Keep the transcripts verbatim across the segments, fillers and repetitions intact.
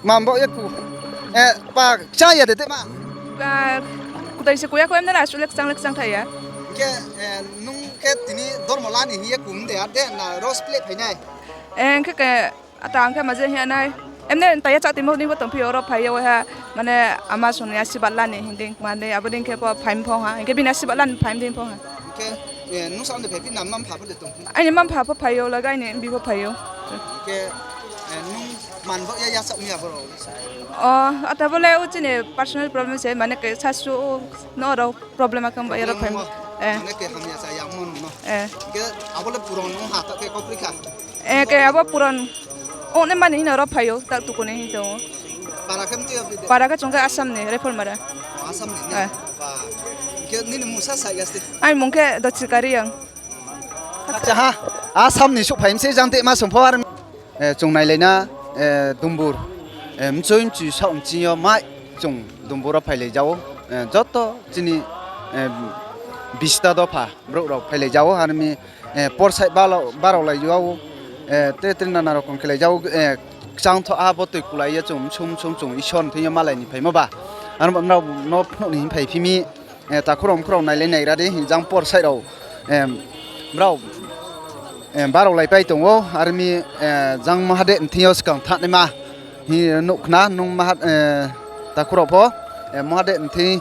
Mambo ye ku. Eh, pa, kchang ya de, de ma? Ah, kudai se kuya ko em na, asuh le kchang le kchang tha ya. Khe, eh, nung khe tini dormo la ni hing ye kum de, ar de na ros plate phai nai? Eh, khe, khe, ata ang khe ma je hing ya nai. Em ne ta ya chak timo ni bo tong phi oro phai yo ha, mane ama sung ni asibat la ni hing ding, mane abo ding khe pho phai phong ha, hing khe bini asibat la ni phai ding phong ha. Khe, eh, nung sa de phai phi na mam pha pho de tong phi? Aini mam pha pho phai yo, laga aini bi pho phai yo. Khe, eh, nung man bo ya ya chak mi abo ro? O, ata bo le o chini personal problem se, mane khe sasu no ro problem akam ba ya ro phai. Problem mo? Eh. Mane khe hamya sa ya mo no? Eh. Khe abo le puron no ha ta khe kokri kha? Eh, khe abo puron. O ne mani hino ro phai yo, tak tuku ni hing tong. Para khe mtui abi de? Para khe chung khe Assam ni, Reformara. O, Assam ni ne? Eh. Ba, khe nini mung sa sa ya ste? Aini mung khe Dochikari yang. Acha ha, Assam ni souhphai mi se jang te ma song pho ar, eh, chung nailai na, eh, Dumbur, eh, mchoi mchi saoh mching yo mai chung Dumbur wo phailai ja ou, eh, joto chini, eh, bista dopha brouh rao phailai ja ou, ar mi, eh, porsai barao, barao lai ja ou, eh, tre tre nana rokom khelai ja ou, eh, kchang tho a bo toi kulai ye chung msung msung chung Isor ni thing yo malai ni phaimo ba. Ar nrao no phnuh ni hing phai phi mi, eh, takhu rao mkhu rao nailai naigra di, hing jang porsai rao, eh, brao, eh, barao laipai tong ou, ar mi, eh, jang Mahadeb ni thing yo skang thanngnaima hing nuh khna nung Maha-, eh, takhu rao pho, eh, Mahadeb ni thing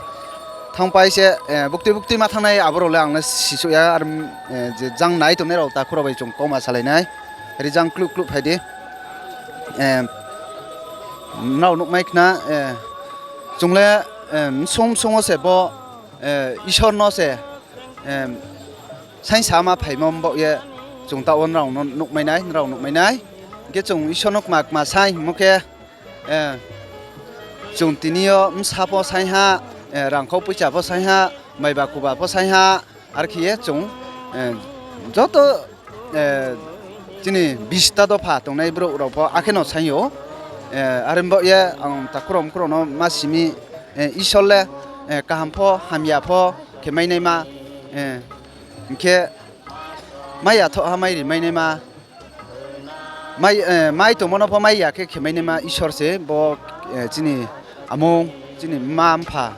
thanngpai se, eh, bukti bukti ma thanngnai abo rao le ang le sisouh ya, ar, eh, je jang nai tongnai rao takhu rao bai chung kauma salai nai, ri jang kluh kluh phai di. Eh, nrao nuhmai khna, eh, chung le, eh, msung msung wo se bo, eh, Isor no se, eh, saingsa ma phaimo baoh ye chung taoh wo nrao no nuhmai nai, nrao nuhmai nai. Hing khe chung Isor no kma kma saing hingmo khe, eh, chung tini yo bsa pho saing ha, eh, rangkhau poicha pho saing ha, maiba kuba pho saing ha, ar khe ye chung, eh, joto, eh, chini bista dopha tongnai brouh rao pho akhe no saing ou. Eh, are baoh ye ang takhu rao mkhu rao no ma si mi, eh, Isor le, eh, kaham pho, hamya pho khe mai naima, eh, hing khe mai ya thoh ha mai ri mai naima, mai, eh, mai tongmo no pho mai ya khe khe mai naima Isor se bo, eh, chini amung, chini mma mpha,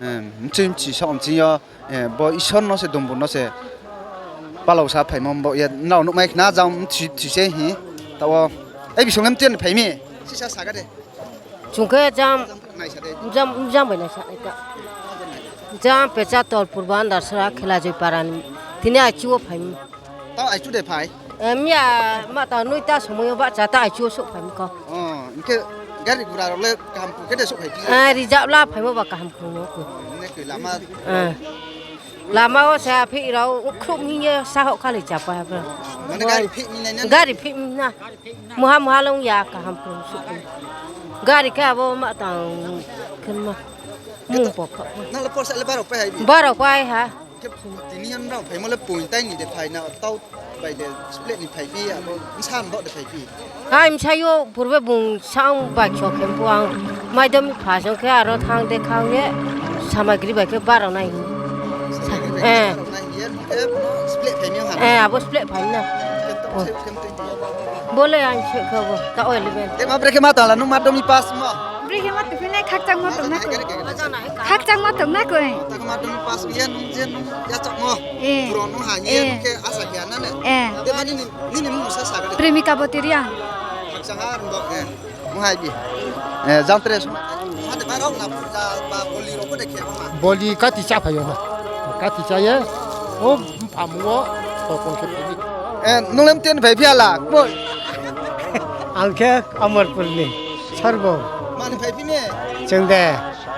eh, mchoi mchi saoh mching yo, eh, bo Isor no se Dumbur no se palausa phaimo baoh ye nrao nuhmai khna jang mthi, mthi se hing. Taoh wo, ei bising le mtui ni phai mi? Sisa saga de. Chung khe jang, jang, jang bai nai sa nai ta. Jang Pecha Tolpur Bandarsara Khelajoy para ni. Tini aichu wo phai mi. Tao aichu de phai? Eh, miya ma ta noita somoi yo bahcha ta aichu wo souhphai mi kho. O, hing khe gari gura rao le kaham khe de souhphai phi? Eh, reserve la phaimo ba kaham khe no khe. Hing khe lama? Eh. Lama wo se aphi rao khruh mi ye sahoh khali chapai ha bro. Mane gari phih mi nai na? Gari phih mi na. Muha muha long ya kaham khe souhphai. Gari khe abo ma tang khe ma. Mung pho kha. Nang le porsai le barao pai ha bi? Barao pai ha. Khe tini yo nrao phaimo le poing tai ni de phai na, tau bai de split ni phai phi, abo bsa mboh de phai phi? Hai bsa yo purbe bung sang bai kho khe phuh ang. Maidom mi pha song khe aro thanng de khang ye, samagri bai khe barao nai hing. Samagri bai khe barao nai hing ye, nung khe split phai mi ha? Eh, abo split phai mi na. Khe tau se khe mtui. Bo le ang se khe bo, ta oil ben. Te ma bre khe ma tala, nung madhyamik pass mo? Bre khe ma tongphi nai, khakchangmo tong na koi. Khakchangmo tong na koi. Ta khe madhyamik pass ye nung je nung yachakmo. Eh. Puro nung ha ye nung khe asa khe na ne. Eh. Te ma nini, nini mung sa sa khe. Premika Boti Reang. Khakchang ha rung bo khe. Mung hai bi. Eh, jang tre sung. Ma te ma rok na ja ba boli rok ko de khe ma. Boli kati cha phai yo na. Kati cha ye. O Phamu wo, tokong khe phai di. Eh, nung le mtui ni phai phi hala, kmoi? Ang khe Amarpur ni, Sorgo. Mani phai phi mi? Chung de,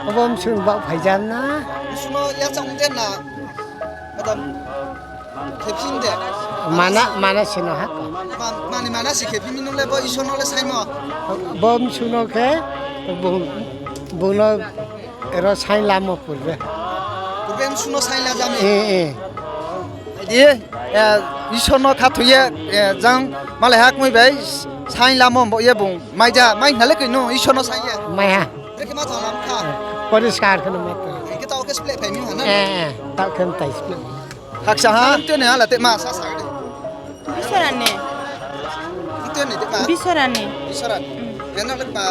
obo msung baoh phai jam na. Msung no yachang de na, madam, khe phi de. Mana, mana sino ha. Ma-, mani mana si khe phi mi nung le bo Isor no le saimo? Bo msung no khe, bung, bung no Ero saing lamo purbe. Purbe msung no saing la jami? Eh, eh. Di, eh, Isor no khathoi ye, eh, jang malai ha kmoi bai saing lamo bo ye bung. Mai ja, mai hna le koi no Isor no saing ye. Mai ha. Bre khe ma thang lam kha. Poriskar khe no ma to. Khe tao khe split phai mi ha na? Eh, eh. Tao khe mtai split. Khakchang ha, mtui ni hala te ma sa sa de. Bisorani. Mtui ni te ma? Bisorani. Bisorani. Mm. Nang le kma,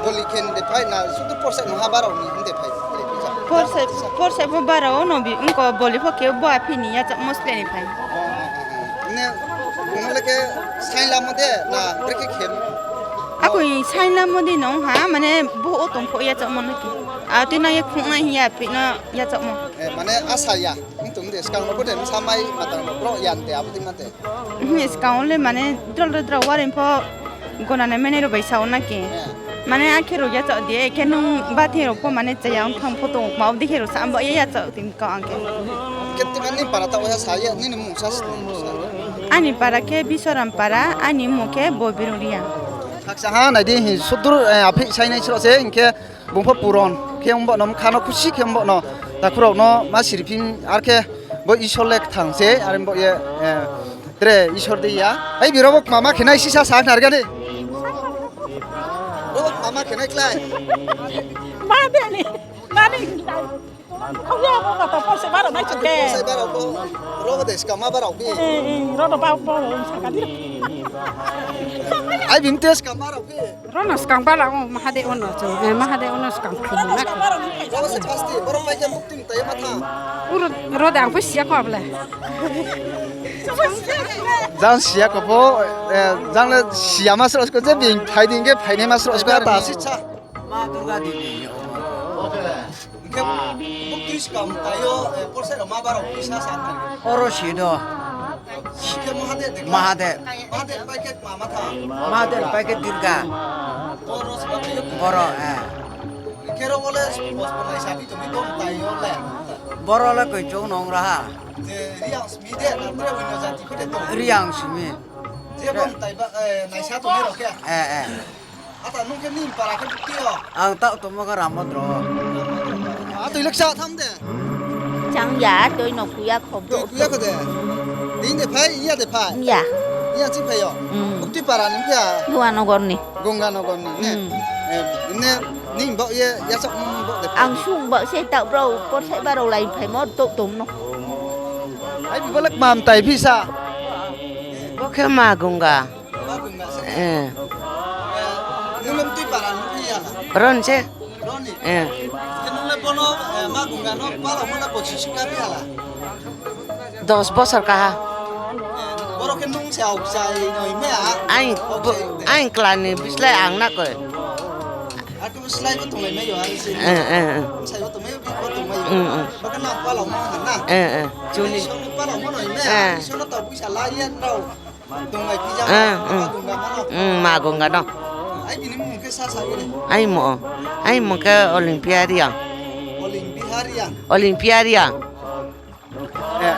boli khe ni de phai na, sudu porsai no ha barao ni de phai. Porsai, porsai pho barao no bi, ongko boli pho khe bo aphi ni yachaohmo sle ni phai. Ne, bung no le khe sainglamo de na, brekhe khe? Akoi sainglamo de no ha, mane bo o tong pho yachaohmo no khe. A tui nang ye khungnai hing ya, aphi no yachaohmo. Mane asa ya, ong tong de, skang no bo de, samai matang no bro yan de, abo de ma de. Skang wo le mane drol drol drol waring pho gona nai mene rao bai sa o na khe. Mane akhe rao yachaoh di, khe nung bathing rao pho mane chaya ong thang pho tong, kma abo dei khe rao sa bo ye yachaoh tong kau ang khe. Khe tma ni para taoh ya sa ye, nini mung sa sini. Ani para khe Bisoram para, ani mmung khe Bobirung Reang. Khakcha ha nai di, hi sudur, aphi sainai sro se, hing khe bung pho puron khe ong bo no, mkha no khusi khe ong bo no, takhu rao no ma siri phi, ar khe bo Isor le kthang se, are bo ye, tre Isor de ya. Ai biro bo kma ma khe nai sisa sa khna rga de. Bo kma ma khe nai klái. Ma de ni, ma ni. Khauya bo kata porsai barao nai chungke. Porsai barao bo, ro de skama barao bi. Ro no ba bo saka di. Ai bini te skama barao bi. Ro no skang barao, Mahade ono chung, Mahade ono skang khum na. Bo se pasti, boro pai khe mukti mtai ma tha. Uro, ro de ang pho siya kho able. Jang siya kho pho, jang le siya ma sro sko je bini phai ding khe phainai ma sro sko ta si cha. Ma Durga Devi. Hing khe bukti skam tai yo, porsai rao ma barao kisa sa tang. Oro si do. Hing khe Mahade de. Mahade. Mahade pai khe ma ma tha. Mahade pai khe Durga. Boro si ma tha yo. Boro, eh. Hing khe ro bo le bos bos nai sa bi tong bi tong tai yo le. Boro le koi chung nong raha. Je Reang simi de, na tre wino jati khe de tong. Reang simi. Je bo tai ba, naisa tong ni rao khe. Eh, eh. Ata nung khe nini para khe bukti yo? Ang taoh tongmo khe Ramodro. A, tui le kcha tham de? Chang ya, tui no kuya kho. Tui kuya kho de? Tini de phai, iya de phai? Iya. Iya chi phai yo? Bukti para ni phai ya? Gonganagar ni. Gonganagar ni, ne? Eh, ne, nini baoh ye, yachaoh nung baoh de phai? Ang sung baoh se taoh brao, porsai barao lai phaimo, touh tong no. Ai, bibo le kmam tai phi sa? Bo khe ma Gonga. Eh. Ron se. Eh. Dos bosor kaha. Aing, aing kla ni bislái ang na koi. Eh, eh, eh. Eh, eh. Chuni. Eh. Tongmai phi jang, eh, eh. Ma Gonga no. Ma Gonga no. Ai bini mung khe sa sa gini. Ai mo, ai mung khe Olympia Reang. Olympia Reang. Olympia Reang. Eh.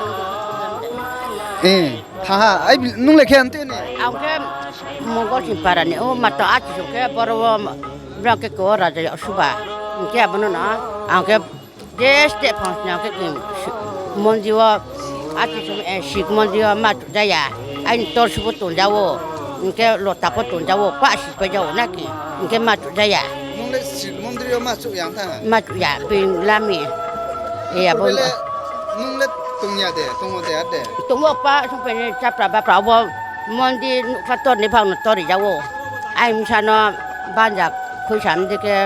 Eh, thaha. Ai bi-, nung le khe ante ni? Ang khe Mongol Singpara ni, o mato achi sung khe boro o, brang khe ko raja ya suba. Hing khe abo no no, ang khe Je step phang sna khe, mondir wo, ati sum, eh, Shiv mondir wo ma chuh ja ya. Aini torch pho tong ja ou, hing khe lota pho tong ja ou, pah si pai ja ou na khe, hing khe ma chuh ja ya. Nung le Shiv mondir wo ma chuh ya tha? Ma chuh ya, ping lami. Eh, abo le, nung le tong ya de, tong wo de, ade? Tong ou pa, sung pai ni chapra bapra obo mondir nuhkha tor ni phang no tor ri ja ou. Aini bsa no banja khuisa mdi khe,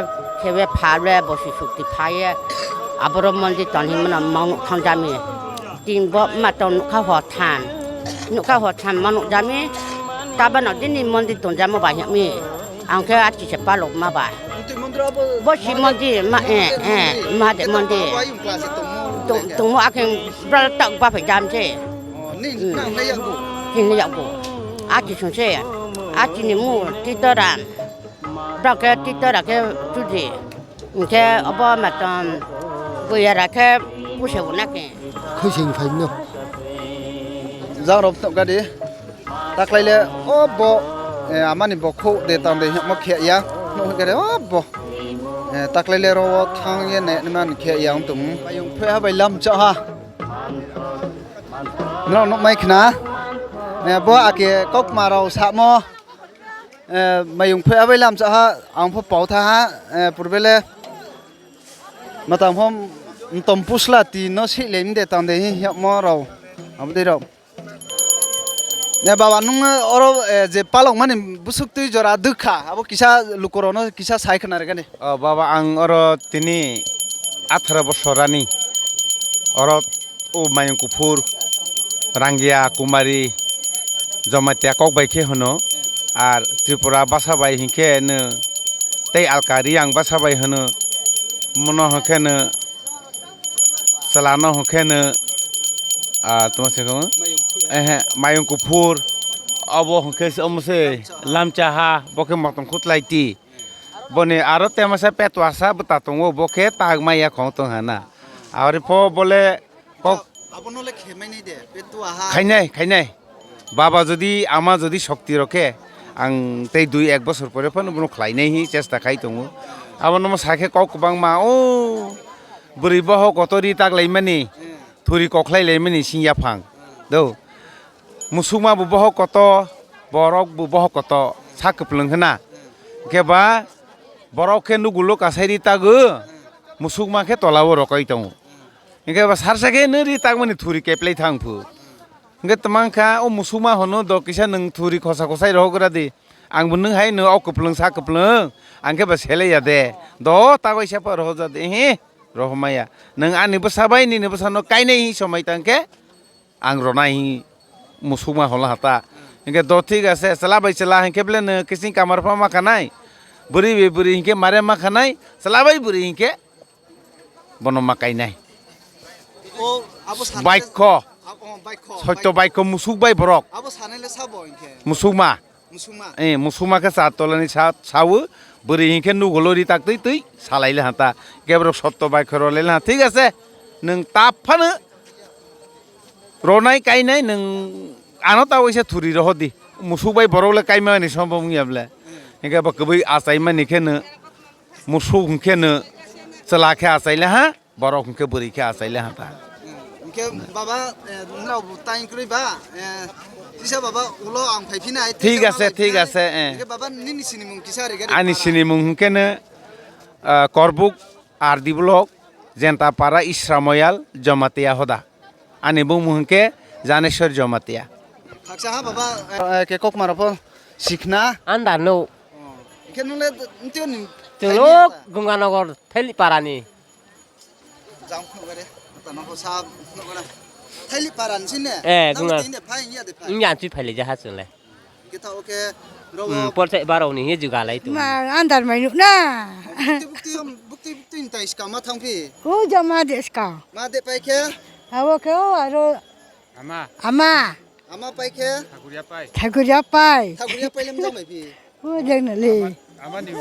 khe be pha le bosi sukti pha ye. Aboro mondir tong hingmo no ma nuh thanng ja mi. Tin bo ma tong nuhkha ho tham. Nuhkha ho tham ma nuh ja mi. Taba no dini mondir tong ja mo ba hing mi. Ang khe achi se palo ma ba. Bo si mondir ma, eh, eh, Mahadev mondir. Tong, tongmo akhe bral tak ba phai jam se. Hing le yakgu. Achi sung se. Achi ni mung Titoram. Brao khe Titora khe Chudri. Hing khe obo ma tong Boiyara khe Puse bo na khe. Khuising phai no. Jang rao phnuh ga di. Taklai le obo, eh, ama ni bokhouh de tang de hingmo khe ya. Nuh hing khe de obo. Eh, taklai le ro wo thanng ye ne, ne man khe ya ong tong. Mayung phoiha bai lamchah ha. Nrao nuhmai khna. Eh, bo ake kaukma rao samo. Eh, mayung phoiha bai lamchah ha, ang pho pau tha ha, eh, purbe le. Matang pho mtom pusla ti no sih le mde tang de hing hingmo rao. Abo dei rao. E baba, nung oro, e, je palokmani bwswk twi jora dwkha, abo kisa lukurokno kisa sai khna rwgani. O baba, ang oro tini atharo bosor rani. Oro o Mayung Kuphur, Rangia, Kumari, Jamatia kok bai khe hwno. Ar Tripura basa bai hinkhe no tei alka Riang basa bai hwno. Mono hwnkhe no Chwla no hwnkhe no, ah, tma se kho? Ehe, Mayung Kuphur. Abo hwnkhe se omo se Lamchaha, bo khe Motong Khutlai ti. Boni aro tema se Petuasa bwta tongo, bo khe tag maya khong tong ha na. Ari pho bole kok Abono le khe mai nai de, Petuaha. Khainai, khainai. Baba jodi, ama jodi shokti rokhe, ang tei dui ek bosor pore phano bono khlainai hi chesta khai tongo. Abono mo sa khe kok kwbangma, o, bwrwi boho koto ri taklaimani, thuri kokhlailaimani sing yaphang. Do. Musukma bo boho koto, borok bo boho koto, sa kwplwng khna. Khe ba, borok khe nugulo kasai ri tago, musukma khe tola o rokoi tongo. Hingkhe ba sarsa khe nung ri takmani thuri keplai thang phu. Hingkhe tma wngkha, o musukma hono do kisa nung thuri khosa khosai rohogra di. Ang bo nung hai no o kwplwng sa kwplwng, ang khe ba selai ya de. Do tagoisa pho rohoja de, hi, rohomaya. Nung ani bwsa bai nini bwsa no kainai hi somai tang khe, ang ronai hi musukma hola hata. Hingkhe do thik ase, chwla bai chwla hingkhe ble no kising kamar pha ma khanai. Bwrwi bai bwrwi hingkhe mare ma khanai, chwla bai bwrwi hingkhe bono ma kainai. O, abo sanai le Baikho. Abo, o, baikho, Soito baikho. Baikho, musuk bai borok. Abo sanai le sabo hingkhe? Musukma. Musukma. Eh, musukma khe char tolani sa, sao, bwrwi hingkhe nugulo ri tak twi twi salai le ha ta. Khe borok sotto baikho ro le ha. Thik ase, nwng ta phano ronai kainai nwng ano ta waisa thuri roho di. Musuk bai borok le kaima ni sombom wngya ble. Hingkhe bo kwbwi achaimani khe no musuk hingkhe no chwla khe achai le ha. Borok hwnkhe bwrwi khe achai le ha ta. Hwnkhe baba, eh, nrao bo taing kroi ba, eh, tisa baba ulo ang phai phi nai, thik ase, thik ase, eh. Hwnkhe baba nini sinimung kisa ri gari. Ani sinimung hwnkhe no, ah, Korbuk R D block, Jentapara Isra Moyal, Jamatia hoda. Ani bumung hwnkhe Janeswar Jamatia. Khaksa ha baba, eh, ke kokma rao pho sikhna. Andar no. Oh, hwnkhe nung le ntio ni Chwlok Gunganagar Thailih para ni. Jang phnuh gare, tano pho sa phnuh gare. Thailih para ni sini? Eh, nang gunga. Tini de phai, iya de phai. Iya, tui phai le jaha chwng le. Kita oke, rao. Hmm, porthai barao ni hi juga lai tu. Ma, andar mai nuh na. Bukti, bukti, bukti, bukti, ntai ska ma thang phi. O, jama de ska. Ma de pai khe? Abo khe, o, aro. Ama. Ama. Ama pai khe? Thakuria pai. Thakuria pai. Thakuria pai le mjang mai phi. O, jang na le. Ama ni.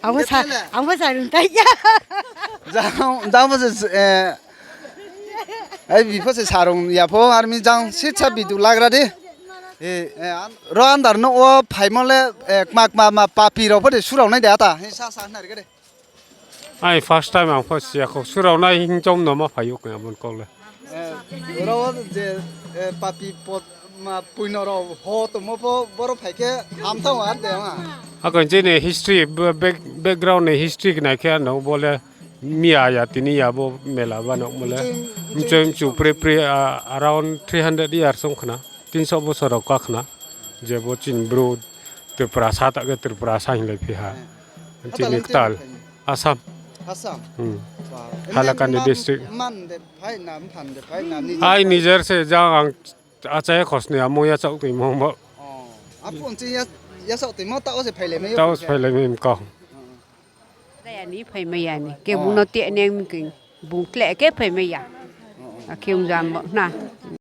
Ang bo sa, ang bo sa rung tai ya. Jang, jang bo se, eh, ai, bipho se sarung ya pho, army jang sitsa bidu lagra di. Eh, eh, an-, ro andar no o phaimo le, eh, kma kma ma papi rao pho de surao nai de ata. He sa sa nari gade. Ai, first time ang pho siya kho, surao nai hing chom no ma phai o khe amon kau le. Eh, ro je, eh, papi pot ma puino rao ho tongmo pho boro phai khe ham thang ar de ma. Akon chini history, ba-, back-, background ni history nai khe ano bo le miya ya tini ya bo mela ba no mo le. Mchoi, mchoi, mchoi, mchu pre pre, ah, around three hundred years ong khna. Tinso bosor rao ka khna. Je bo chini bru Tripura sa ta khe Tripura sa hinglai phi ha. Eh. Chini ktal. Assam. Assam? Hmm. Ba, Halakandi district. Man de phai na, mphan de phai na, nijer phai? Ai, nijer se jang ang achai khosni amo ya chak twi mo mo. Oh. Aphun chi ya, ya chak twi mo ta o se phailai mai yo. Ta o se phailai mai mkau. Hmm. Daya ni phai mai ya ni. Ke bung no te neng mi keng. Bung tle ke phai mai ya. Akhe ong jam bo na.